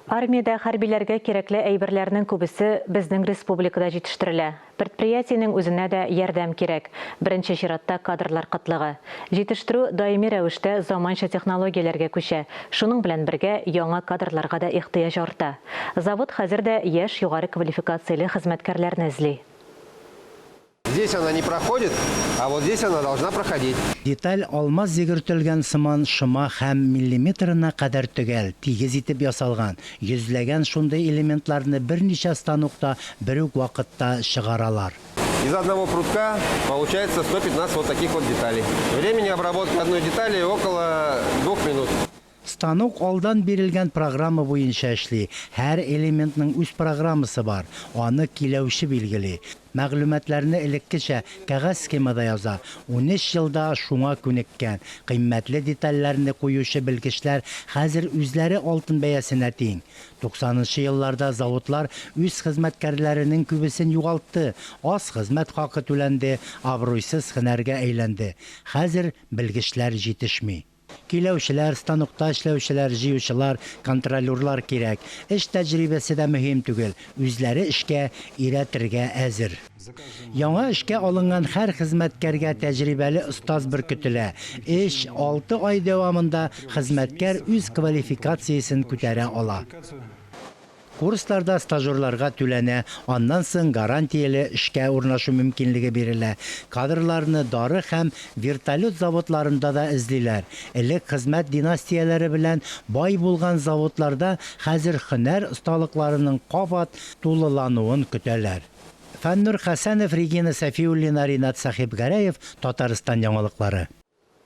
Армиядә хәрбиләргә кирәкле әйберләрнең күбесе безнең республикада җитештерелә. Предприятиенең үзенә дә ярдәм кирәк. Беренче чиратта кадрлар кытлыгы. Җитештерү даими рәвештә заманча технологияләргә күчә, шуның белән бергә яңа кадрларга да ихтыяҗ арта. Завод хәзер дә яшь югары квалификацияле хезмәткәрләрне эзли. Здесь она не проходит, а вот здесь она должна проходить. Деталь алмаз йөгертелгән сыман шома һәм миллиметрына кадәр төгәл, тигез итеп ясалган. Йөзләгән шундый элементларны берничә станокта бер үк вакытта чыгаралар. Из одного прутка получается 115 вот таких вот деталей. Времени обработки одной детали около двух минут. Станок алдан бирелгән программа буенча эшли, һәр элементның үз программасы бар, аны киләүче билгели. Мәгълүматларны элеккечә кәгазь схемада яза, унөч елда шуңа күнеккән. Кыйммәтле детальләрне куючы белгечләр хәзер үзләре алтын бәясенә тиң. Туксанынчы елларда заводлар үз хезмәткәрләренең күбесен югалтты, аз хезмәт хакы түләнде, абруйсыз һөнәргә әйләнде. Хәзер белгечләр җитешми. Көйләүчеләр, станокта эшләүчеләр, җыючылар, контролерлар кирәк. Эш тәҗрибәсе дә мөһим түгел, үзләре эшкә өйрәтергә әзер. Яңа эшкә алынган һәр хезмәткәргә тәҗрибәле остаз беркетелә. Өч, алты ай дәвамында хезмәткәр үз квалификациясен күтәрә ала. Курсларда стажерларга түләнә, аннан соң гарантияле эшкә урнашу мөмкинлеге бирелә. Кадрларны дары һәм вертолет заводларында да эзлиләр. Элек хезмәт династияләре белән бай булган заводларда хәзер һөнәр осталыкларының кабат тулылануын көтәләр. Фәннур Хәсәнов, Регина Сәфиуллина, Ринат Сәхипгәрәев, Татарстан яңалыклары.